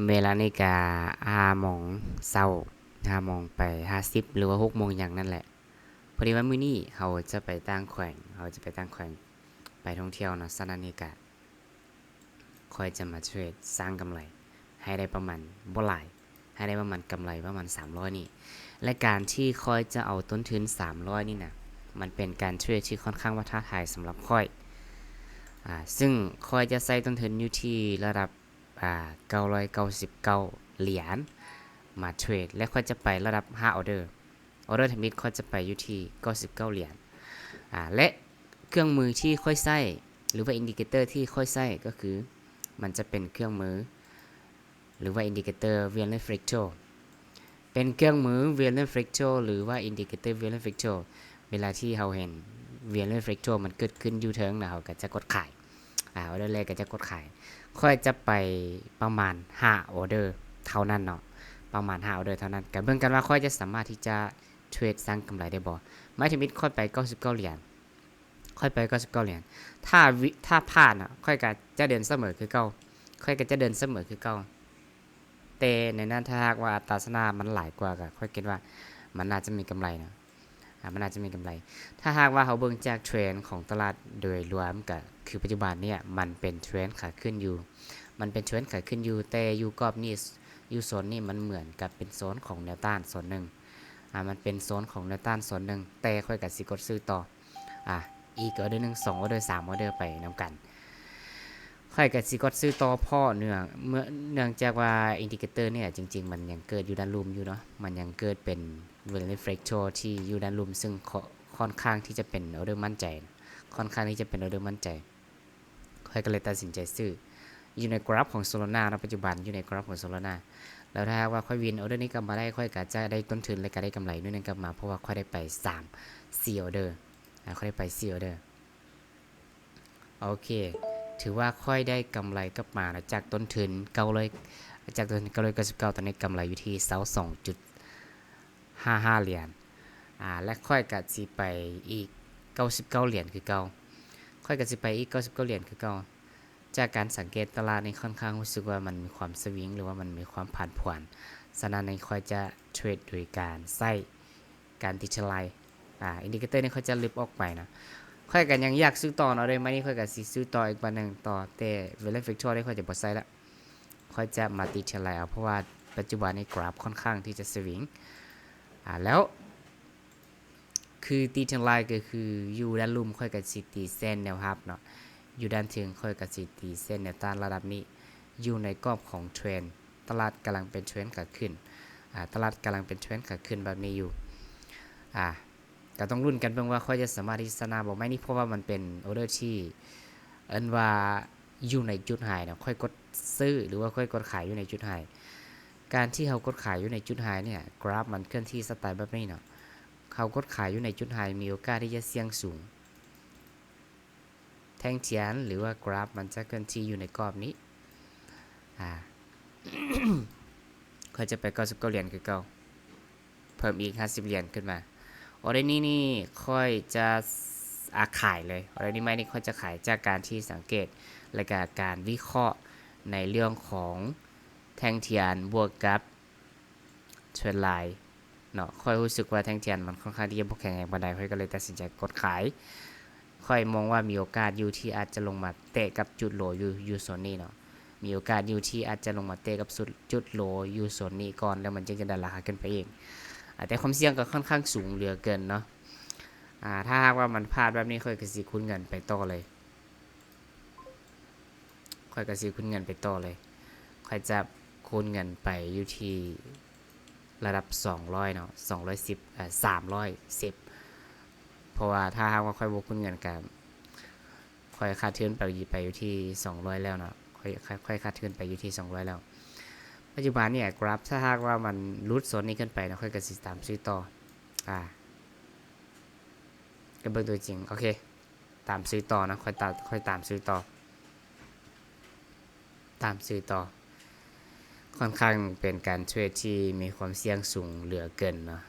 ເວລານີ້ກະຫ້າໂມງເຊົ້າ ຫ້າໂມງໄປຫ້າສິບ ຫຼືວ່າຫົກໂມງຫຍັງນັ້ນແຫຼະ. ພໍດີວ່າມື້ນີ້ເຮົາຈະໄປຕ່າງແຂວງ ເຮົາຈະໄປຕ່າງແຂວງ ໄປທ່ອງທ່ຽວເນາະ. ສະນັ້ນນີ້ກະ ຂ້ອຍຈະມາເທຣດສ້າງກຳໄລໃຫ້ໄດ້ປະມານ ບໍ່ຫຼາຍ ໃຫ້ໄດ້ປະມານກຳໄລປະມານສາມຮ້ອຍນີ້ ແລະ ການທີ່ຂ້ອຍຈະເອົາຕົ້ນທຶນສາມຮ້ອຍນີ້ນະ ມັນເປັນການເທຣດທີ່ຄ່ອນຂ້າງວ່າທ້າທາຍສຳລັບຂ້ອຍ ອາ ຊຶ່ງຂ້ອຍຈະໃຊ້ຕົ້ນທຶນຢູ່ທີ່ລະດັບ ອາ ເກົ້າຮ້ອຍເກົ້າສິບເກົ້າຫຼຽນມາເທຣດ ແລະ ຂ້ອຍຈະໄປລະດັບຫ້າອໍເດີ. ອໍເດີທຳອິດຂ້ອຍຈະໄປຢູ່ທີ່ເກົ້າສິບເກົ້າຫຼຽນ ອາ ແລະ ເຄື່ອງມືທີ່ຂ້ອຍໃຊ້ ຫຼືວ່າອິນດິເຄເຕີທີ່ຂ້ອຍໃຊ້ກໍຄື ມັນຈະເປັນເຄື່ອງມື ຫຼືວ່າອິນດິເຄເຕີ Williams Fractal ເປັນເຄື່ອງມື Williams Fractal ຫຼືວ່າອິນດິເຄເຕີ Williams Fractal. ເວລາທີ່ເຮົາເຫັນ Williams Fractal ມັນເກີດຂຶ້ນຢູ່ເທິງນະ ເຮົາກໍຈະກົດຂາຍ ອາ ອໍເດີແລກກໍຈະກົດຂາຍ. ຂ້ອຍຈະໄປປະມານຫ້າອໍເດີເທົ່ານັ້ນເນາະ ປະມານຫ້າອໍເດີເທົ່ານັ້ນ ກໍເບິ່ງກັນວ່າຂ້ອຍຈະສາມາດທີ່ຈະເທຣດສ້າງກຳໄລໄດ້ບໍ່. ໄມ້ທຳອິດຂ້ອຍໄປເກົ້າສິບເກົ້າຫຼຽນ ຂ້ອຍໄປເກົ້າສິບເກົ້າຫຼຽນ ຖ້າວິ ຖ້າພາດນະ ຂ້ອຍກໍຈະເດີນສະເໝີຄືເກົ່າ ຂ້ອຍກໍຈະເດີນສະເໝີຄືເກົ່າ. ແຕ່ໃນນັ້ນ ຖ້າຫາກວ່າອັດຕາຊະນະມັນຫຼາຍກວ່າ ກໍຂ້ອຍຄິດວ່າມັນໜ້າຈະມີກຳໄລນະ ອາ ມັນໜ້າຈະມີກຳໄລ. ຖ້າຫາກວ່າເຮົາເບິ່ງຈາກເທຣນຂອງຕະຫຼາດໂດຍລວມ ກໍຄືປັດຈຸບັນເນີ້ຍ ມັນເປັນເທຣນຂາຂຶ້ນຢູ່ ມັນເປັນເທຣນຂາຂຶ້ນຢູ່ ແຕ່ຢູ່ກອບນີ້ ຢູ່ໂຊນນີ້ ມັນເໝືອນກັບເປັນໂຊນຂອງແນວຕ້ານໂຊນໜຶ່ງ ອາ ມັນເປັນໂຊນຂອງແນວຕ້ານໂຊນໜຶ່ງ ແຕ່ຂ້ອຍກໍຊິກົດຊື້ຕໍ່ ອາ ອີກອໍເດີໜຶ່ງ ສອງອໍເດີ ສາມອໍເດີໄປນຳກັນ. ຂ້ອຍກໍຊິກົດຊື້ຕໍ່ ເພາະເນື່ອງ ເມື່ອ ເນື່ອງຈາກວ່າອິນດິເຄເຕີເນີ້ຍ ຈິງໆ ມັນຍັງເກີດຢູ່ດ້ານລຸ່ມຢູ່ເນາະ ມັນຍັງເກີດເປັນ Williams Fractal ທີ່ຢູ່ດ້ານລຸ່ມ ຊຶ່ງ ຂ້ອນຂ້າງທີ່ຈະເປັນອໍເດີໝັ້ນໃຈ ຂ້ອນຂ້າງທີ່ຈະເປັນອໍເດີໝັ້ນໃຈ. ຂ້ອຍກໍເລີຍຕັດສິນໃຈຊື້ ຢູ່ໃນກຣາຟຂອງ Solana ເນາະ ປັດຈຸບັນຢູ່ໃນກຣາຟຂອງ Solana. ແລ້ວຖ້າຫາກວ່າຂ້ອຍວິນອໍເດີນີ້ກັບມາໄດ້ ຂ້ອຍກໍຈະໄດ້ຕົ້ນທຶນ ແລະ ກໍໄດ້ກຳໄລໜ້ອຍໜຶ່ງກັບມາ ເພາະວ່າຂ້ອຍໄດ້ໄປສາມ ສີ່ອໍເດີ ອາ ຂ້ອຍໄດ້ໄປສີ່ອໍເດີ. ໂອເຄ ຖືວ່າຂ້ອຍໄດ້ກຳໄລກັບມານະ ຈາກຕົ້ນທຶນເກົ້າຮ້ອຍ ຈາກຕົ້ນທຶນເກົ້າຮ້ອຍເກົ້າສິບເກົ້າ ຕອນນີ້ກຳໄລຢູ່ທີ່ຊາວສອງຈຸດຫ້າຫ້າຫຼຽນ ອາ ແລະ ຂ້ອຍກະຊິໄປອີກເກົ້າສິບເກົ້າຫຼຽນຄືເກົ່າ ຂ້ອຍກະຊິໄປອີກເກົ້າສິບເກົ້າຫຼຽນຄືເກົ່າ. ຈາກການສັງເກດຕະຫຼາດນີ້ ຂ້ອນຂ້າງຮູ້ສຶກວ່າມັນມີຄວາມສະວິງ ຫຼືວ່າມັນມີຄວາມຜັນຜວນ, ສະນັ້ນນີ້ຂ້ອຍຈະເທຣດໂດຍການໃຊ້ ການຕິດເທຣນລາຍ ອາ ອິນດິເຄເຕີນີ້ຂ້ອຍຈະລຶບອອກໄປນະ. ຂ້ອຍກໍຍັງຢາກຊື້ຕໍ່ເນາະ ໄດ້ມານີ້ຂ້ອຍກໍຊິຊື້ຕໍ່ອີກບາດໜຶ່ງຕໍ່ ແຕ່ Williams Fractal ນີ້ຂ້ອຍຈະບໍ່ໃຊ້ລະ ຂ້ອຍຈະມາຕິດເທຣນລາຍເອົາ ເພາະວ່າປັດຈຸບັນນີ້ກຣາຟຂ້ອນຂ້າງທີ່ຈະສະວິງ ອາ ແລ້ວ ຄືຕີເທຣນລາຍກໍຄືຢູ່ດ້ານລຸ່ມຂ້ອຍກໍຊິຕີເສັ້ນແນວຮັບເນາະ, ຢູ່ດ້ານເທິງຂ້ອຍກໍຊິຕີເສັ້ນແນວຕ້ານລະດັບນີ້ ຢູ່ໃນກອບຂອງເທຣນ ຕະຫຼາດກຳລັງເປັນເທຣນຂາຂຶ້ນ ອາ ຕະຫຼາດກຳລັງເປັນເທຣນຂາຂຶ້ນແບບນີ້ຢູ່ ອາ ກໍຕ້ອງລຸ້ນກັນເບິ່ງວ່າຂ້ອຍຈະສາມາດທີ່ຊະນະບໍ່ໄໝນີ້ ເພາະວ່າມັນເປັນອໍເດີທີ່ເອີ້ນວ່າຢູ່ໃນຈຸດໄຮເນາະ, ຂ້ອຍກົດຊື້ ຫຼືວ່າຂ້ອຍກົດຂາຍຢູ່ໃນຈຸດໄຮ. ການທີ່ເຮົາກົດຂາຍຢູ່ໃນຈຸດໄຮເນີ້ຍ ກຣາຟມັນເຄື່ອນທີ່ສະໄຕແບບນີ້ເນາະ, ເຮົາກົດຂາຍຢູ່ໃນຈຸດໄຮ ມີໂອກາດທີ່ຈະສ່ຽງສູງ ແທ່ງທຽນ ຫຼືວ່າກຣາຟມັນຈະເຄື່ອນທີ່ຢູ່ໃນກອບນີ້ ອາ ຂ້ອຍຈະໄປເກົ້າສິບເກົ້າຫຼຽນຄືເກົ່າ ເພີ່ມອີກຫ້າສິບຫຼຽນຂຶ້ນມາ. ອໍເດີນີ້ນີ້ຂ້ອຍຈະ ອາ ຂາຍເລີຍ, ອໍເດີນີ້ໃໝ່ນີ້ຂ້ອຍຈະຂາຍ ຈາກການທີ່ສັງເກດ ແລະກະການວິເຄາະໃນເລື່ອງຂອງແທ່ງທຽນບວກກັບ ເທຣນລາຍເນາະ, ຂ້ອຍຮູ້ສຶກວ່າແທ່ງທຽນມັນຂ້ອນຂ້າງທີ່ຈະບໍ່ແຂງແຮງປານໃດ, ຂ້ອຍກໍເລີຍຕັດສິນໃຈກົດຂາຍ. ຂ້ອຍມອງວ່າມີໂອກາດຢູ່ທີ່ອາດຈະລົງມາແຕະກັບຈຸດໂລຢູ່ ຢູ່ໂຊນນີ້ເນາະ, ມີໂອກາດຢູ່ທີ່ອາດຈະລົງມາແຕະກັບຈຸດ ຈຸດໂລຢູ່ໂຊນນີ້ກ່ອນ ແລ້ວມັນຈຶ່ງຈະດັນລາຄາຂຶ້ນໄປເອງ. ອາ ແຕ່ຄວາມສ່ຽງກໍຂ້ອນຂ້າງສູງເຫຼືອເກີນເນາະ. ອາ ຖ້າຫາກວ່າມັນພາດແບບນີ້ ຂ້ອຍກໍຊິຄູນເງິນໄປຕໍ່ເລີຍ. ຂ້ອຍກໍຊິຄູນເງິນໄປຕໍ່ເລີຍ, ຂ້ອຍຈະຄູນເງິນໄປຢູ່ທີ່ລະດັບສອງຮ້ອຍເນາະ, ສອງຮ້ອຍສິບ ເອີ່ ສາມຮ້ອຍສິບ ເພາະວ່າຖ້າຫາກວ່າຂ້ອຍບໍ່ຄູນເງິນກໍ ຂ້ອຍຂາດທຶນໄປ ໄປຢູ່ທີ່ສອງຮ້ອຍແລ້ວເນາະ, ຂ້ອຍ ຂ້ອຍຂາດທຶນໄປຢູ່ທີ່ສອງຮ້ອຍແລ້ວ. ປັດຈຸບັນນີ້ກຣາຟ ຖ້າຫາກວ່າມັນຫຼຸດໂຊນນີ້ຂຶ້ນໄປເນາະ, ຂ້ອຍກໍຊິຕາມຊື້ຕໍ່ ອາ ກໍເບິ່ງຕົວຈິງ. ໂອເຄ ຕາມຊື້ຕໍ່ນະ, ຂ້ອຍຕາມ ຂ້ອຍຕາມຊື້ຕໍ່ ຕາມຊື້ຕໍ່. ຂ້ອນຂ້າງເປັນການເທຣດທີ່ມີຄວາມສ່ຽງສູງເຫຼືອເກີນເນາະ,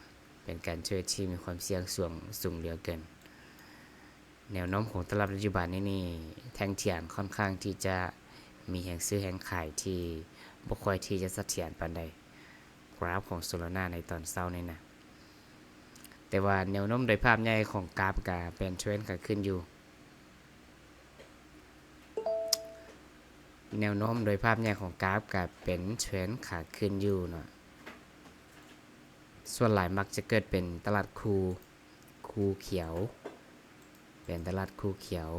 ເປັນການເທຣດທີ່ມີຄວາມສ່ຽງສູງ ສູງເຫຼືອເກີນ. ແນວໂນ້ມຂອງຕະຫຼາດປັດຈຸບັນນີ້ນີ້ ແທ່ງທຽນຂ້ອນຂ້າງທີ່ຈະມີແຮງຊື້ແຮງຂາຍທີ່ ບໍ່ຄ່ອຍທີ່ຈະສະຖຽນປານໃດ ກຣາຟຂອງໂຊລານາໃນຕອນເຊົ້ານີ້ນະ. ແຕ່ວ່າແນວໂນ້ມໂດຍພາບໃຫຍ່ຂອງກຣາຟກະເປັນເທຣນຂາຂຶ້ນຢູ່. ແນວໂນ້ມໂດຍພາບໃຫຍ່ຂອງກຣາຟກະເປັນເທຣນຂາຂຶ້ນຢູ່ເນາະ. ສ່ວນຫຼາຍມັກຈະເກີດເປັນຕະຫຼາດຄູ່ ຄູ່ຂຽວ ເປັນຕະຫຼາດຄູ່ຂຽວ.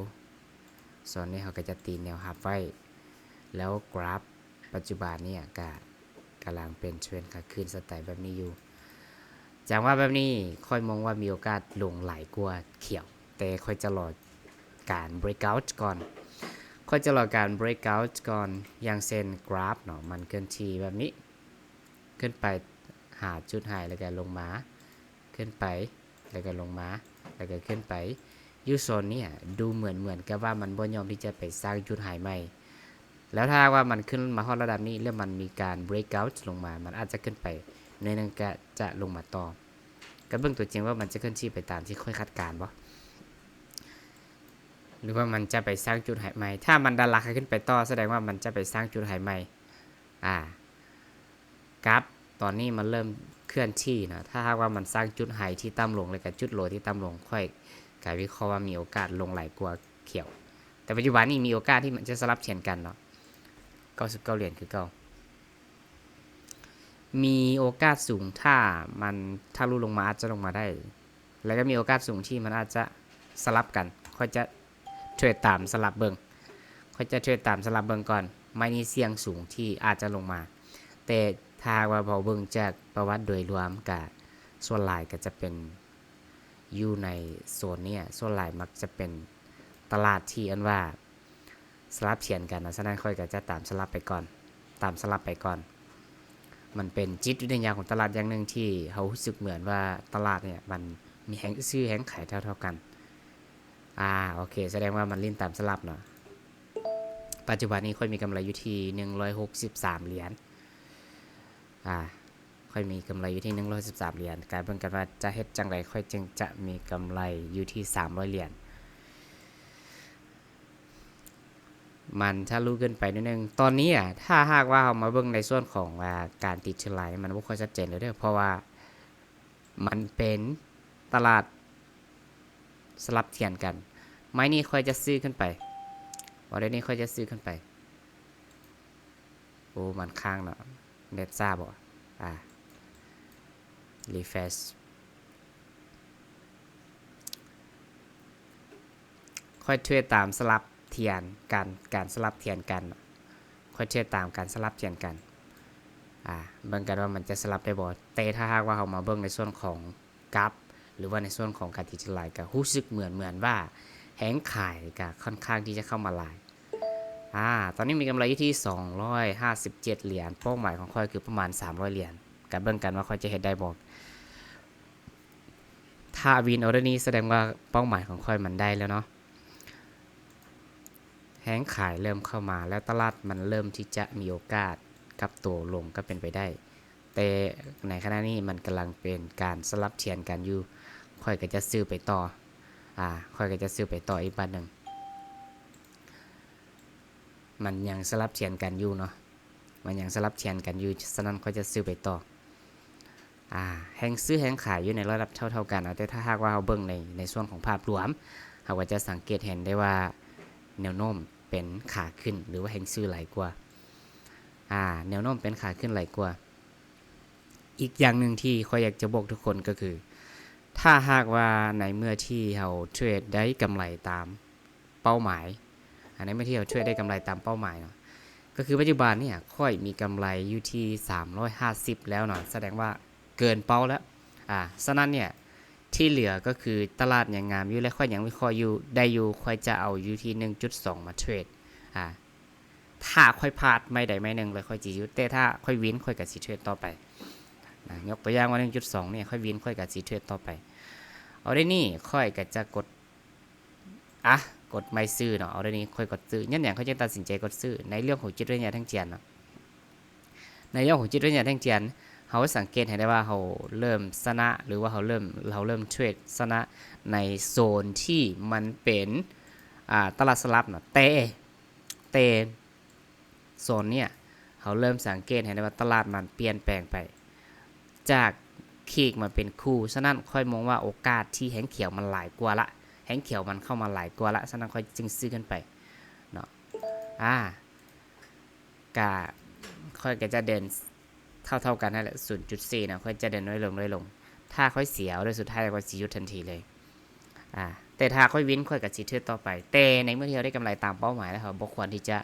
ສ່ວນນີ້ເຮົາກໍຈະຕີແນວຮັບໄວ້ ແລ້ວກຣາຟປັດຈຸບັນນີ້ກະກຳລັງເປັນເທຣນຂາຂຶ້ນສະໄຕແບບນີ້ຢູ່. ຈັງຫວະແບບນີ້ຂ້ອຍມອງວ່າມີໂອກາດລົງຫຼາຍກວ່າຂຽວ, ແຕ່ຂ້ອຍຈະລໍການເບຣກເອົາກ່ອນ. ຂ້ອຍຈະລໍການເບຣກເອົາກ່ອນ. ຢ່າງເຊັ່ນກຣາຟເນາະ, ມັນເຄື່ອນທີ່ແບບນີ້ ຂຶ້ນໄປຫາຈຸດໄຮ ແລ້ວກໍລົງມາ, ຂຶ້ນໄປ ແລ້ວກໍລົງມາ ແລ້ວກໍຂຶ້ນໄປ. ຢູ່ໂຊນນີ້ ອາ ດູເໝືອນ ເໝືອນກັບວ່າມັນບໍ່ຍອມທີ່ຈະໄປສ້າງຈຸດໄຮໃໝ່. ແລ້ວຖ້າຫາກວ່າມັນຂຶ້ນມາຮອດລະດັບນີ້ ແລ້ວມັນມີການເບຣກເອົາລົງມາ, ມັນອາດຈະຂຶ້ນໄປໜ້ອຍໜຶ່ງ ກໍຈະລົງມາຕໍ່. ກໍເບິ່ງຕົວຈິງວ່າມັນຈະເຄື່ອນທີ່ໄປຕາມທີ່ຂ້ອຍຄາດການບໍ່ ຫຼືວ່າມັນຈະໄປສ້າງຈຸດໄຮໃໝ່. ຖ້າມັນດັນລາຄາຂຶ້ນໄປຕໍ່ ສະແດງວ່າມັນຈະໄປສ້າງຈຸດໄຮໃໝ່. ອາ ກຣາຟຕອນນີ້ມັນເລີ່ມເຄື່ອນທີ່ນະ. ຖ້າຫາກວ່າມັນສ້າງຈຸດໄຮທີ່ຕ່ຳລົງ ແລ້ວກໍຈຸດໂລທີ່ຕ່ຳລົງ, ຂ້ອຍກໍວິເຄາະວ່າມີໂອກາດລົງຫຼາຍກວ່າຂຽວ. ແຕ່ປັດຈຸບັນນີ້ມີໂອກາດທີ່ມັນຈະສະຫຼັບເທຣນກັນເນາະ, ເກົ້າສິບເກົ້າຫຼຽນຄືເກົ່າ. ມີໂອກາດສູງ ຖ້າມັນທະລຸລົງມາ ອາດຈະລົງມາໄດ້, ແລ້ວກໍມີໂອກາດສູງທີ່ມັນອາດຈະສະຫຼັບກັນ. ຂ້ອຍຈະເທຣດຕາມສະຫຼັບເບິ່ງ, ຂ້ອຍຈະເທຣດຕາມສະຫຼັບເບິ່ງກ່ອນ. ໄມ້ນີ້ສ່ຽງສູງທີ່ອາດຈະລົງມາ, ແຕ່ຖ້າຫາກວ່າເຮົາເບິ່ງຈາກປະຫວັດໂດຍລວມ ກະສ່ວນຫຼາຍກໍຈະເປັນຢູ່ໃນໂຊນນີ້, ສ່ວນຫຼາຍມັກຈະເປັນຕະຫຼາດທີ່ເອີ້ນວ່າ ສະຫຼັບເທຣນກັນເນາະ. ສະນັ້ນຂ້ອຍກໍຈະຕາມສະຫຼັບໄປກ່ອນ, ຕາມສະຫຼັບໄປກ່ອນ. ມັນເປັນຈິດວິທະຍາຂອງຕະຫຼາດຢ່າງໜຶ່ງທີ່ເຮົາຮູ້ສຶກເໝືອນວ່າຕະຫຼາດເນີ້ຍມັນມີແຮງຊື້ແຮງຂາຍເທົ່າໆກັນ. ອາ ໂອເຄ, ສະແດງວ່າມັນຫຼິ້ນຕາມສະຫຼັບເນາະ. ປັດຈຸບັນນີ້ຂ້ອຍມີກຳໄລຢູ່ທີ່ໜຶ່ງຮ້ອຍຫົກສິບສາມຫຼຽນ. ອາ ຂ້ອຍມີກຳໄລຢູ່ທີ່ໜຶ່ງຮ້ອຍສິບສາມຫຼຽນ. ກະເບິ່ງກັນວ່າຈະເຮັດຈັ່ງໃດຂ້ອຍຈຶ່ງຈະມີກຳໄລຢູ່ທີ່ສາມຮ້ອຍຫຼຽນ. ມັນທະລຸຂຶ້ນໄປໜ້ອຍໜຶ່ງ. ຕອນນີ້ອະ ຖ້າຫາກວ່າເຮົາມາເບິ່ງໃນສ່ວນຂອງ ອາ ການຕິດເທຣນໄລນ໌ ມັນບໍ່ຄ່ອຍຊັດເຈນເລີຍເດີ ເພາະວ່າມັນເປັນຕະຫຼາດສະຫຼັບເທຣນກັນ. ໄມ້ນີ້ຂ້ອຍຈະຊື້ຂຶ້ນໄປ, ອໍເດີນີ້ຂ້ອຍຈະຊື້ຂຶ້ນໄປ. ໂອ້ ມັນຄ້າງເນາະ, ເນັດຊ້າບໍ່? ອາ ຣີເຟຣຊ. ຂ້ອຍເທຣດຕາມສະຫຼັບເທຣນກັນ, ການສະຫຼັບເທຣນກັນ. ຂ້ອຍເທຣດຕາມການສະຫຼັບເທຣນກັນ. ອາ ເບິ່ງກັນວ່າມັນຈະສະຫຼັບໄດ້ບໍ່? ແຕ່ຖ້າຫາກວ່າເຮົາມາເບິ່ງໃນສ່ວນຂອງ ກັບ ຫຼືວ່າໃນສ່ວນຂອງການຕິດເທຣນໄລນ໌ ກໍຮູ້ສຶກເໝືອນ ເໝືອນວ່າແຮງຂາຍກໍຄ່ອນຂ້າງທີ່ຈະເຂົ້າມາຫຼາຍ. ອາ ຕອນນີ້ມີກຳໄລຢູ່ທີ່ສອງຮ້ອຍຫ້າສິບເຈັດຫຼຽນ, ເປົ້າໝາຍຂອງຂ້ອຍຄືປະມານສາມຮ້ອຍຫຼຽນ. ກໍເບິ່ງກັນວ່າຂ້ອຍຈະເຮັດໄດ້ບໍ່. ຖ້າວິນອໍເດີນີ້ ສະແດງວ່າເປົ້າໝາຍຂອງຂ້ອຍມັນໄດ້ແລ້ວເນາະ. ແຮງຂາຍເລີ່ມເຂົ້າມາ ແລ້ວຕະຫຼາດມັນເລີ່ມທີ່ຈະມີໂອກາດກັບໂຕລົງກໍເປັນໄປໄດ້. ແຕ່ໃນຂະນະນີ້ມັນກຳລັງເປັນການສະຫຼັບເທຣນກັນຢູ່. ຂ້ອຍກໍຈະຊື້ໄປຕໍ່, ອາ ຂ້ອຍກໍຈະຊື້ໄປຕໍ່ອີກບາດໜຶ່ງ. ມັນຍັງສະຫຼັບເທຣນກັນຢູ່ເນາະ, ມັນຍັງສະຫຼັບເທຣນກັນຢູ່, ສະນັ້ນຂ້ອຍຈະຊື້ໄປຕໍ່. ອາ ແຮງຊື້ແຮງຂາຍຢູ່ໃນລະດັບເທົ່າໆກັນ, ແຕ່ຖ້າຫາກວ່າເຮົາເບິ່ງໃນ ໃນສ່ວນຂອງພາບລວມ, ເຮົາກໍຈະສັງເກດເຫັນໄດ້ວ່າແນວໂນ້ມເປັນຂາຂຶ້ນ ຫຼືວ່າແຮງຊື້ຫຼາຍກວ່າ. ອາ ແນວໂນ້ມເປັນຂາຂຶ້ນຫຼາຍກວ່າ. ອີກຢ່າງໜຶ່ງທີ່ຂ້ອຍຢາກຈະບອກທຸກຄົນກໍຄື ຖ້າຫາກວ່າໃນເມື່ອທີ່ເຮົາເທຣດໄດ້ກຳໄລຕາມເປົ້າໝາຍ, ອາ ໃນເມື່ອທີ່ເຮົາເທຣດໄດ້ກຳໄລຕາມເປົ້າໝາຍເນາະ, ກໍຄືປັດຈຸບັນນີ້ຂ້ອຍມີກຳໄລຢູ່ທີ່ສາມຮ້ອຍຫ້າສິບແລ້ວເນາະ, ສະແດງວ່າເກີນເປົ້າແລ້ວ. ອາ ສະນັ້ນເນີ້ຍ ທີ່ເຫຼືອກໍຄືຕະຫຼາດຍັງງາມຢູ່ ແລະ ຂ້ອຍຍັງວິເຄາະຢູ່ ໄດ້ຢູ່, ຂ້ອຍຈະເອົາຢູ່ທີ່ໜຶ່ງຈຸດສອງມາເທຣດ. ອາ ຖ້າຂ້ອຍພາດໄມ້ໃດໄມ້ໜຶ່ງ ແລ້ວຂ້ອຍຊິຢຸດ, ແຕ່ຖ້າຂ້ອຍວິນ ຂ້ອຍກໍຊິເທຣດຕໍ່ໄປນະ. ຍົກຕົວຢ່າງວ່າໜຶ່ງຈຸດສອງນີ້ ຂ້ອຍວິນ ຂ້ອຍກໍຊິເທຣດຕໍ່ໄປ. ອໍເດີນີ້ຂ້ອຍກໍຈະກົດ ອາ ກົດໄມ້ຊື້ເນາະ. ອໍເດີນີ້ຂ້ອຍກົດຊື້. ຍ້ອນຫຍັງຂ້ອຍຈຶ່ງຕັດສິນໃຈກົດຊື້? ໃນເລື່ອງຂອງຈິດວິທະຍາແທ່ງທຽນເນາະ. ໃນເລື່ອງຂອງຈິດວິທະຍາແທ່ງທຽນ ເຮົາສັງເກດໃຫ້ໄດ້ວ່າເຮົາເລີ່ມຊະນະ ຫຼືວ່າເຮົາເລີ່ມ ເຮົາເລີ່ມເທຣດຊະນະໃນໂຊນທີ່ມັນເປັນ ອາ ຕະຫຼາດສະຫຼັບເນາະ, ແຕ່ ແຕ່ໂຊນເນີ້ຍ ເຮົາເລີ່ມສັງເກດເຫັນໄດ້ວ່າຕະຫຼາດມັນປ່ຽນແປງໄປ ຈາກຂີກມາເປັນຄູ່. ສະນັ້ນຂ້ອຍມອງວ່າໂອກາດທີ່ແຮງຂຽວມັນຫຼາຍກວ່າລະ, ແຮງຂຽວມັນເຂົ້າມາຫຼາຍກວ່າລະ, ສະນັ້ນຂ້ອຍຈຶ່ງຊື້ຂຶ້ນໄປເນາະ. ອາ ກະ ຂ້ອຍກະຈະເດີນເທົ່າໆກັນຫັ້ນແຫຼະ ສູນຈຸດສີ່ເນາະ, ຂ້ອຍຈະເດີນນ້ອຍລົງ ນ້ອຍລົງ. ຖ້າຂ້ອຍເສຍເດີ ສຸດທ້າຍຂ້ອຍຊິຢຸດທັນທີເລີຍ. ອາ ແຕ່ຖ້າຂ້ອຍວິນ ຂ້ອຍກະຊິເທຣດຕໍ່ໄປ. ແຕ່ໃນເມື່ອທີ່ເຮົາໄດ້ກຳໄລຕາມເປົ້າໝາຍແລ້ວ ເຮົາບໍ່ຄວນທີ່ຈະ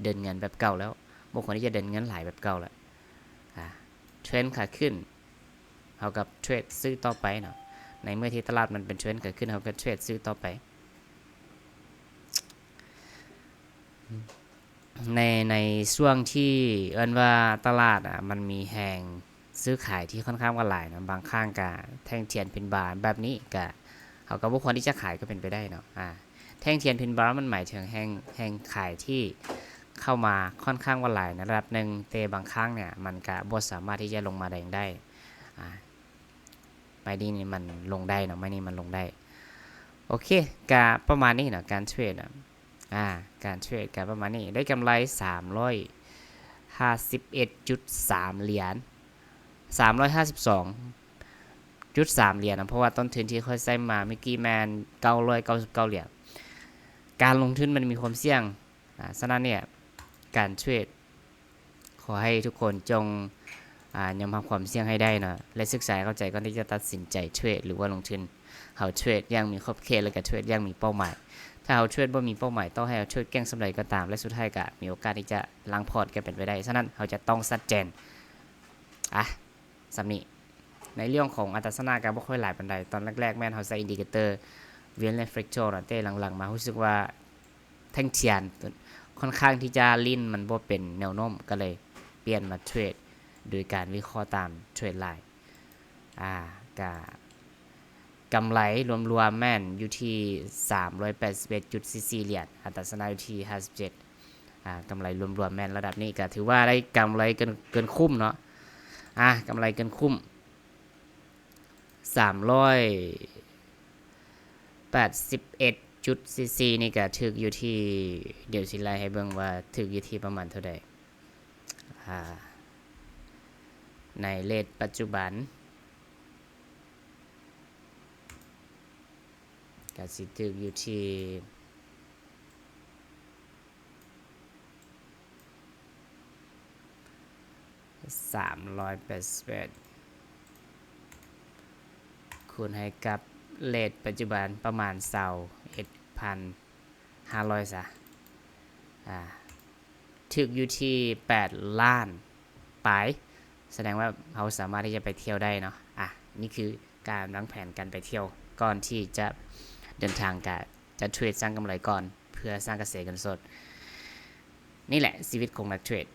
ເດີນເງິນແບບເກົ່າແລ້ວ, ບໍ່ຄວນທີ່ຈະເດີນເງິນຫຼາຍແບບເກົ່າແລ້ວ. ອາ ເທຣນຂາຂຶ້ນ ເຮົາກໍເທຣດຊື້ຕໍ່ໄປເນາະ. ໃນເມື່ອທີ່ຕະຫຼາດມັນເປັນເທຣນຂາຂຶ້ນ ເຮົາກໍເທຣດຊື້ຕໍ່ໄປ. ໃນ ໃນຊ່ວງທີ່ເອີ້ນວ່າຕະຫຼາດອະ ມັນມີແຮງຊື້ຂາຍທີ່ຄ່ອນຂ້າງວ່າຫຼາຍເນາະ, ບາງຄັ້ງກະແທ່ງທຽນເປັນບາແບບນີ້ ກະ ເຮົາກໍບໍ່ຄວນທີ່ຈະຂາຍກໍເປັນໄປໄດ້ເນາະ. ອາ ແທ່ງທຽນເປັນບາ ມັນໝາຍເຖິງແຮງ ແຮງຂາຍທີ່ເຂົ້າມາຄ່ອນຂ້າງວ່າຫຼາຍໃນລະດັບໜຶ່ງ, ແຕ່ບາງຄັ້ງເນຍ ມັນກະບໍ່ສາມາດທີ່ຈະລົງມາແຮງໄດ້. ອາ ໄມ້ນີ້ນີ້ມັນລົງໄດ້ເນາະ, ໄມ້ນີ້ມັນລົງໄດ້. ໂອເຄ ກະປະມານນີ້ເນາະ ການເທຣດເນາະ. ອາ ການເທຣດກະປະມານນີ້ ໄດ້ກຳໄລສາມຮ້ອຍຫ້າສິບເອັດຈຸດສາມຫຼຽນ ສາມຮ້ອຍຫ້າສິບສອງຈຸດສາມຫຼຽນນະ, ເພາະວ່າຕົ້ນທຶນທີ່ຂ້ອຍໃຊ້ມາເມື່ອກີ້ແມ່ນເກົ້າຮ້ອຍເກົ້າສິບເກົ້າຫຼຽນ. ການລົງທຶນມັນມີຄວາມສ່ຽງ, ອາ ສະນັ້ນເນຍ ການເທຣດ ຂໍໃຫ້ທຸກຄົນຈົ່ງ ອາ ຍອມຮັບຄວາມສ່ຽງໃຫ້ໄດ້ເນາະ ແລະ ສຶກສາໃຫ້ເຂົ້າໃຈກ່ອນທີ່ຈະຕັດສິນໃຈເທຣດ ຫຼືວ່າລົງທຶນ. ເຮົາເທຣດຢ່າງມີຂອບເຂດ ແລະກະເທຣດຢ່າງມີເປົ້າໝາຍ. ຖ້າເຮົາເທຣດບໍ່ມີເປົ້າໝາຍ, ຕໍ່ໃຫ້ເຮົາເທຣດເກັ່ງສ່ຳໃດກໍຕາມ ແລະ ສຸດທ້າຍກະມີໂອກາດທີ່ຈະລ້າງພອດກັນເປັນໄປໄດ້. ສະນັ້ນເຮົາຈະຕ້ອງຊັດເຈນ. ອາ ສ່ຳນີ້. ໃນເລື່ອງຂອງອັດຕາຊະນະກະບໍ່ຄ່ອຍຫຼາຍປານໃດ. ຕອນແລກໆແມ່ນເຮົາໃຊ້ອິນດິເຄເຕີ Weekly ແລະ Fractal ເນາະ, ແຕ່ຫຼັງໆມາຮູ້ສຶກວ່າ ແທ່ງທຽນຂ້ອນຂ້າງທີ່ຈະຫຼິ້ນ ມັນບໍ່ເປັນແນວໂນ້ມ ກໍເລີຍປ່ຽນມາເທຣດໂດຍການວິເຄາະຕາມເທຣນລາຍ. ອາ ກະກຳໄລລວມໆແມ່ນຢູ່ທີ່ສາມຮ້ອຍແປດສິບເອັດຈຸດສີ່ສີ່ຫຼຽນ, ອັດຕາຊະນະຢູ່ທີ່ຫ້າສິບເຈັດ. ອາ ກຳໄລລວມໆແມ່ນລະດັບນີ້ ກະຖືວ່າໄດ້ກຳໄລເກີນ ເກີນຄຸ້ມເນາະ. ອາ ກຳໄລເກີນຄຸ້ມ ສາມຮ້ອຍແປດສິບເອັດຈຸດສີ່ສີ່ນີ້ກະຖືກຢູ່ທີ່ ດຽວຊິໄລ່ໃຫ້ເບິ່ງວ່າຖືກຢູ່ທີ່ປະມານເທົ່າໃດ. ອາ ໃນເຣດປັດຈຸບັນກະຊິຖືກຢູ່ທີ່ ສາມຮ້ອຍແປດສິບແປດ ຄູນໃຫ້ກັບເຣດປັດຈຸບັນປະມານຊາວເອັດພັນຫ້າຮ້ອຍຊະ. ອາ ຖືກຢູ່ທີ່ແປດລ້ານປາຍ, ສະແດງວ່າເຮົາສາມາດທີ່ຈະໄປທ່ຽວໄດ້ເນາະ. ອາ ນີ້ຄືການວາງແຜນການໄປທ່ຽວ ກ່ອນທີ່ຈະເດີນທາງ ກະຈະເທຣດສ້າງກຳໄລກ່ອນ ເພື່ອສ້າງກະແສເງິນສົດ. ນີ້ແຫຼະຊີວິດຂອງນັກເທຣດ.